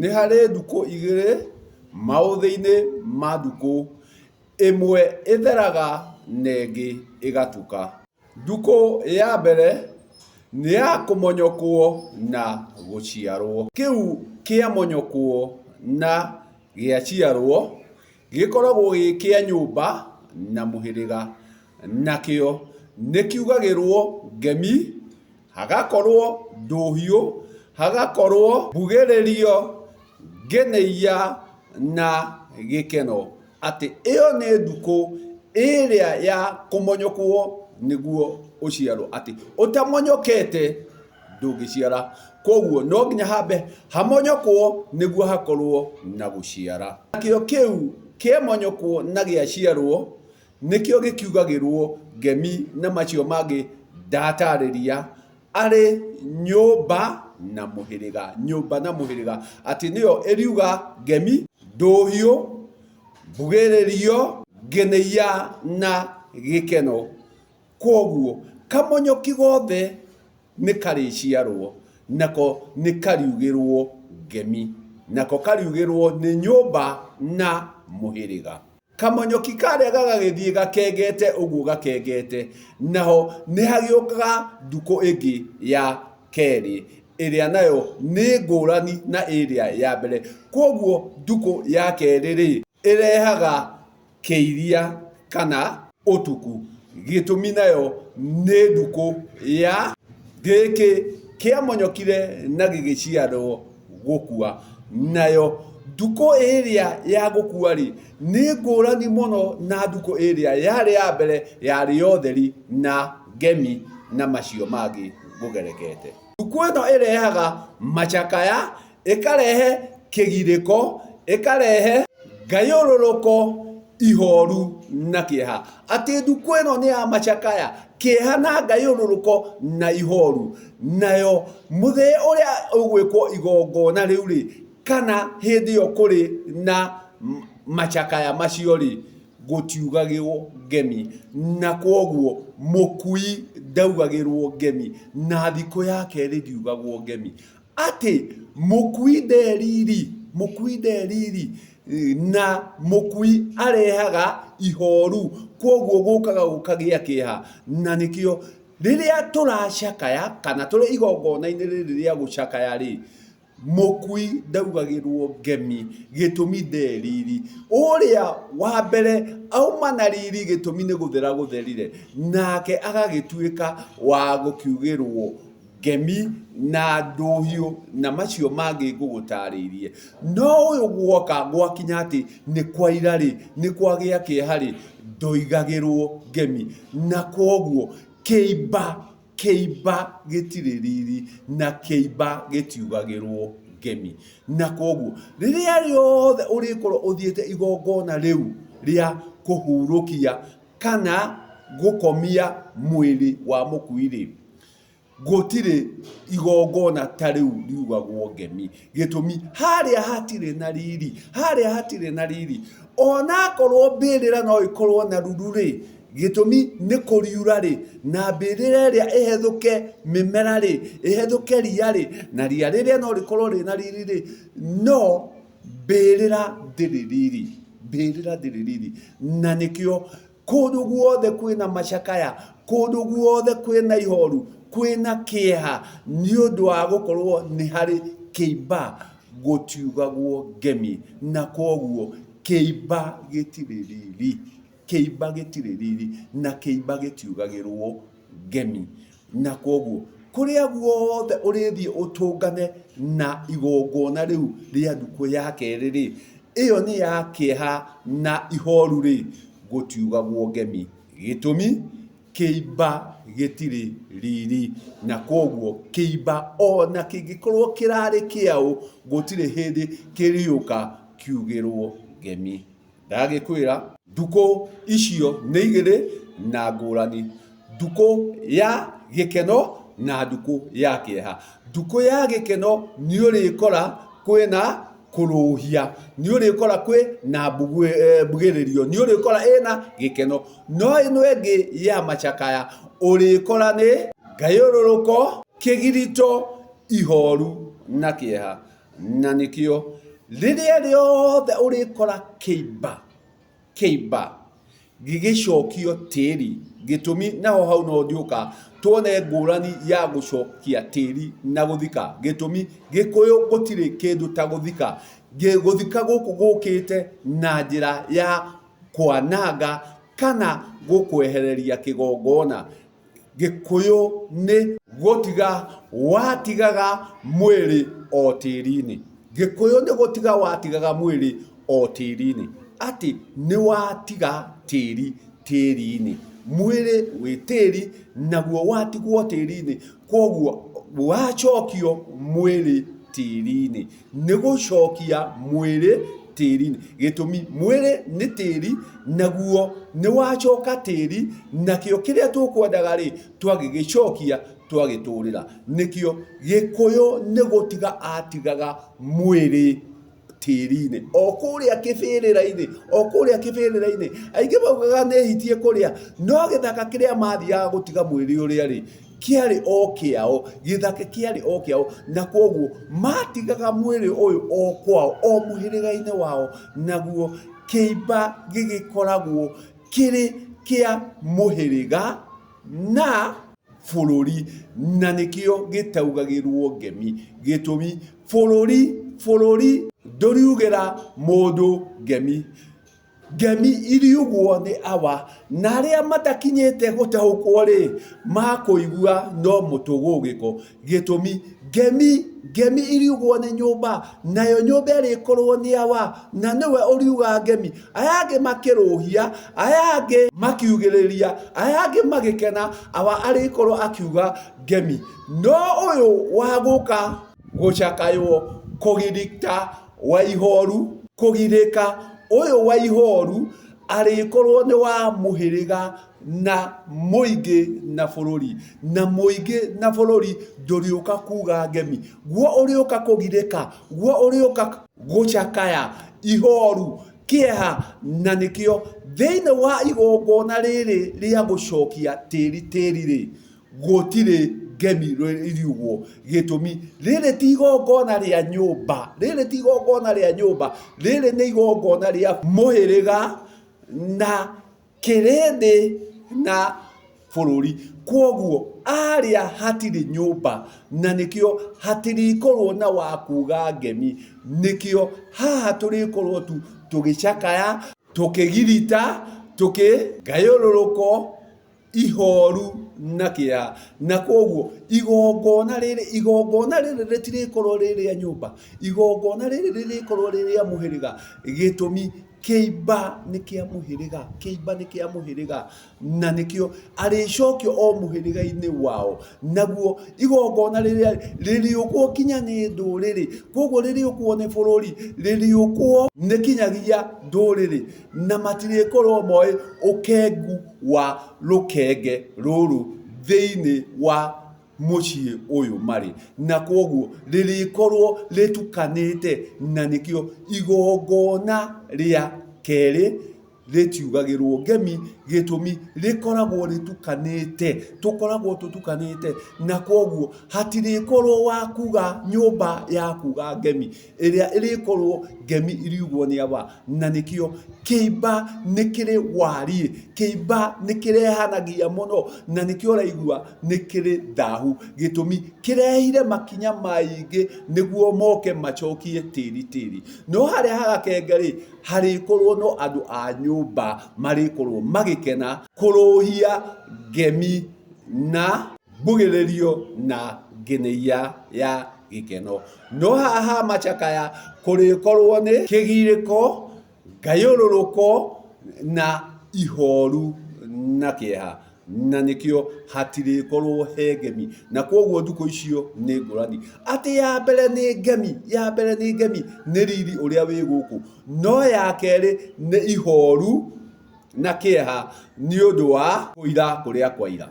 Nĩ harĩ ndukũ igĩrĩ maũthĩ-inĩ ma ndukũ, ĩmwe ĩtheraga na ĩngĩ ĩgatuka. Ndukũ ya mbere nĩ ya kũmonyokwo na gũciarwo. Kĩu kĩamonyokwo na gĩaciarwo gĩkoragwo gĩ kĩa nyũmba na mũhĩrĩga, nakĩo nĩkiugagĩrwo ngemi, hagakorwo ndũhiũ, hagakorwo mbugĩrĩrio, ngenĩia na gĩkeno atĩ ĩyo nĩ ndukũ ĩrĩa ya kũmonyokwo nĩguo ũciarwo, atĩ ũtamonyokete ndũngĩciara. Koguo no nginya hambe hamonyokwo nĩguo hakorwo na gũciara. Nakĩo kĩu kĩamonyokwo na gĩaciarwo nĩkĩo gĩkiugagĩrwo ngemi na macio mangĩ ndatarĩria arĩ nyũmba na mũhĩrĩga, nyũmba na mũhĩrĩga, atĩ nĩyo ĩriuga ngemi, ndũhiũ, mbugĩrĩrio, ngenĩia na gĩkeno. Kwoguo kamonyoki gothe nĩ karĩciarwo, nako nĩ kariugĩrwo ngemi, nako kariugĩrwo nĩ nyũmba na mũhĩrĩga. Kamonyoki karĩa gagagĩthiĩ gakengete ũguo gakengete, naho nĩ hagĩũkaga ndukũ ĩngĩ ya kerĩ, ĩrĩa nayo nĩ ngũrani na ĩrĩa ya mbere. Kwoguo ndukũ ya kerĩ-rĩ, ĩrehaga kĩiria kana ũtuku. Gĩtũmi nayo nĩ ndukũ ya gĩkĩ kĩamonyokire na gĩgĩciarwo gũkua. Nayo ndukũ ĩrĩa ya gũkua-rĩ, nĩ ngũrani mũno na ndukũ ĩrĩa yarĩ ya mbere yarĩ ya ũtheri na ngemi na macio mangĩ ngũgerekete. Ndukũ ĩno ĩrehaga macakaya, ĩkarehe kĩgirĩko, ĩkarehe ngayũrũrũko, ihoru na kĩeha. Atĩ ndukũ ĩno nĩ ya macakaya, kĩeha na ngayũrũrũko na ihoru. Nayo mũthee ũrĩa ũgwĩkwo igongona rĩu rĩ, kana hĩndĩ ĩyo kũrĩ na macakaya macio rĩ, gũtiugagĩrwo ngemi. Na kwoguo mũkui ndaugagĩrwo ngemi, na thikũ ya kerĩ ndiugagwo ngemi. Atĩ mũkui nde riri, mũkui nde riri, na mũkui arehaga ihoru, kwoguo gũkaga gũkagĩa kĩeha. Na nĩkĩo rĩrĩa tũracakaya kana tũrĩ igongona-inĩ rĩrĩ rĩa gũcakaya rĩ, mũkui ndaugagĩrwo ngemi, gĩtũmi nde riri. Ũrĩa wa mbere auma na riri gĩtũmi nĩ gũthera gũtherire, nake agagĩtuĩka wa gũkiugĩrwo ngemi na ndũhiũ na macio mangĩ ngũgũtarĩirie. No ũyũ guoka gwakinya atĩ nĩ kwaira rĩ, nĩ kwagĩa kĩeha rĩ, ndoigagĩrwo ngemi. Na kwoguo kĩimba, kĩimba gĩtirĩ riri na kĩimba gĩtiugagĩrwo ngemi. Na kwoguo rĩrĩa rĩothe ũrĩkorwo ũthiĩte igongona rĩu rĩa kũhurũkia kana gũkomia mwĩrĩ wa mũkui rĩ, Gũtirĩ igongona ta rĩu riugagwo ngemi. Gĩtũmi, harĩa hatirĩ na riri, harĩa hatirĩ na riri, onakorwo mbĩrĩra no ĩkorwo na ruru-rĩ, gĩtũmi nĩ kũriura-rĩ, na mbĩrĩra ĩrĩa ĩhethũke mĩmera-rĩ, ĩhethũke ria-rĩ, na ria rĩrĩa no rĩkorwo rĩna riri-rĩ, no mbĩrĩra ndĩrĩ riri, mbĩrĩra ndĩrĩ riri. Na nĩkĩo Kũndũ guothe kwĩna macakaya, kũndũ guothe kwĩna ihoru, kwĩna kĩeha, nĩ ũndũ wa gũkorwo nĩ harĩ kĩimba, gũtiugagwo ngemi, na kwoguo kĩimba gĩtirĩ riri, kĩimba gĩtirĩ riri, na kĩimba gĩtiugagĩrwo ngemi. Na kwoguo kũrĩa guothe ũrĩthiĩ ũtũngane na igongona rĩu rĩa ndukũ ya kerĩ-rĩ, ĩyo nĩ ya kĩeha na ihoru-rĩ, gũtiugagwo ngemi. Gĩtũmi, kĩimba gĩtirĩ riri, na kwoguo kĩimba ona kĩngĩkorwo kĩrarĩ kĩaũ, gũtirĩ hĩndĩ kĩrĩũka kiugĩrwo ngemi. Ndagĩkwĩra ndukũ icio nĩ igĩrĩ na ngũrani, ndukũ ya gĩkeno na ndukũ ya kĩeha. Ndukũ ya gĩkeno nĩ ũrĩkora kwĩna kũrũhia, nĩ ũrĩkora kwĩ na mbugĩrĩrio, nĩ ũrĩkora ĩna gĩkeno. No ĩno ĩngĩ ya macakaya ũrĩkora nĩ ngayũrũrũko, kĩgirito, ihoru na kĩeha. Na nĩkĩo rĩrĩa rĩothe ũrĩkora kĩimba, kĩimba gĩgĩcokio tĩri, gĩtũmi naho hau no ndiũka tuone ngũrani ya gũcokia tĩri na gũthika. Gĩtũmi Gĩkũyũ gũtirĩ kĩndũ ta gũthika. Gũthika gũkũ gũkĩte na njĩra ya kwananga kana gũkwehereria kĩgongona. Gĩkũyũ nĩ gũtiga watigaga mwĩrĩ o tĩri-inĩ. Gĩkũyũ nĩ gũtiga watigaga mwĩrĩ o tĩri-inĩ. Atĩ nĩ watiga tĩri tĩri-inĩ. Mwĩrĩ wĩ tĩri naguo watigwo tĩri-inĩ kwoguo wachokio mwĩrĩ tĩri-inĩ. Nĩ gũcokia mwĩrĩ tĩri-inĩ. Gĩtũmi mwĩrĩ nĩ tĩri naguo nĩ wacoka tĩri nakĩo kĩrĩa tũkwendaga rĩ twagĩgĩcokia twagĩtũrĩra. Nĩkĩo Gĩkũyũ nĩ gũtiga atigaga mwĩrĩ tĩri-inĩ o kũrĩa kĩbĩrĩra-inĩ, o kũrĩa kĩbĩrĩra-inĩ. Aingĩ maugaga nĩ hiti ĩkũrĩa, no gĩthaka kĩrĩa mathiaga gũtiga mwĩrĩ ũrĩa rĩ, kĩarĩ o kĩao, gĩthaka kĩarĩ o kĩao, na kwoguo matigaga mwĩrĩ ũyũ o kwao, o mũhĩrĩga-inĩ wao, naguo kĩimba gĩgĩkoragwo kĩrĩ kĩa mũhĩrĩga na bũrũri, na nĩkĩo gĩtaugagĩrwo ngemi. Gĩtũmi, bũrũri, bũrũri ndũriugĩra mũndũ ngemi. Ngemi iriugwo nĩ awa, na arĩa matakinyĩte gũtaũkwo-rĩ, makũigua no mũtũgũgĩko. Gĩtũmi, ngemi, ngemi iriugwo nĩ nyũmba, nayo nyũmba ĩrĩkorwo nĩ awa, na nĩwe ũriuga ngemi. Aya angĩ makĩrũhia, aya angĩ makiugĩrĩria, aya angĩ magĩkena, awa arĩkorwo akiuga ngemi. No ũyũ wa gũka gũcakaywo, kũgirita wa ihoru, kũgirĩka, ũyũ wa ihoru arĩkorwo nĩ wa mũhĩrĩga na mũingĩ na bũrũri, na mũingĩ na bũrũri ndũrĩũka kuga ngemi, guo ũrĩũka kũgirĩka, guo ũrĩũka gũcakaya ihoru, kĩeha, na nĩkĩo thĩinĩ wa igongona rĩrĩ rĩa gũcokia tĩri tĩri-rĩ, gũtirĩ ngemi iriugwo. Gĩtũmi, rĩrĩ ti igongona rĩa nyũmba, rĩrĩ ti igongona rĩa nyũmba, rĩrĩ nĩ igongona rĩa mũhĩrĩga na kĩrĩndĩ na bũrũri. Kwoguo arĩa hatirĩ nyũmba na nĩkĩo hatirĩkorwo na wa kuga ngemi, nĩkĩo haha tũrĩkorwo tu tũgĩcakaya, tũkĩgirita, tũkĩgayũrũrũko ihoru na kĩeha. Na kwoguo igongona rĩrĩ, igongona rĩrĩ rĩtirĩkorwo rĩ rĩa nyũmba, igongona rĩrĩ rĩrĩkorwo rĩ rĩa mũhĩrĩga. Gĩtũmi, kĩimba nĩ kĩa mũhĩrĩga, kĩimba nĩ kĩa mũhĩrĩga, na nĩkĩo arĩcokio o mũhĩrĩga-inĩ wao. Naguo igongona rĩrĩa rĩrĩũkwo nginya nĩ ndũrĩrĩ, kwoguo rĩrĩũkwo nĩ bũrũri, rĩrĩũkwo nĩ kinyagia ndũrĩrĩ. Na matirĩkorwo moĩ ũkengu wa rũkenge rũrũ thĩinĩ wa mũciĩ ũyũ marĩ. Na kwoguo rĩrĩkorwo rĩtukanĩte, na nĩkĩo igongona rĩa kerĩ rĩtiugagĩrwo ngemi, gĩtũmi rĩkoragwo rĩtukanĩte, tũkoragwo tũtukanĩte, na kwoguo hatirĩkorwo wa kuga nyũmba ya kuga ngemi, ĩrĩa ĩrĩkorwo ngemi iriugwo nĩ awa. Na nĩkĩo kĩimba nĩ kĩrĩ wariĩ, kĩimba nĩ kĩrehanagia mũno, na nĩkĩo ũraigua nĩ kĩrĩ thahu. Gĩtũmi, kĩrehire makinya maingĩ nĩguo moke macokie tĩri tĩri. No harĩa ha gakenge rĩ, harĩkorwo no andũ a nyũmba marĩkorwo magĩkena kũrũhia ngemi na mbugĩrĩrio na ngenĩia ya gĩkeno. No haha ha macakaya kũrĩkorwo nĩ kĩgirĩko, ngayũrũrũko na ihoru na kĩeha. Na nĩkĩo hatirĩkorwo he ngemi. Na kwoguo ndukũ icio nĩ ngũrani. Atĩ ya mbere nĩ ngemi, ya mbere nĩ ngemi, nĩ riri ũrĩa wĩ gũkũ. No ya kerĩ nĩ ihoru na kĩeha nĩ ũndũ wa kũira kũrĩa kwaira.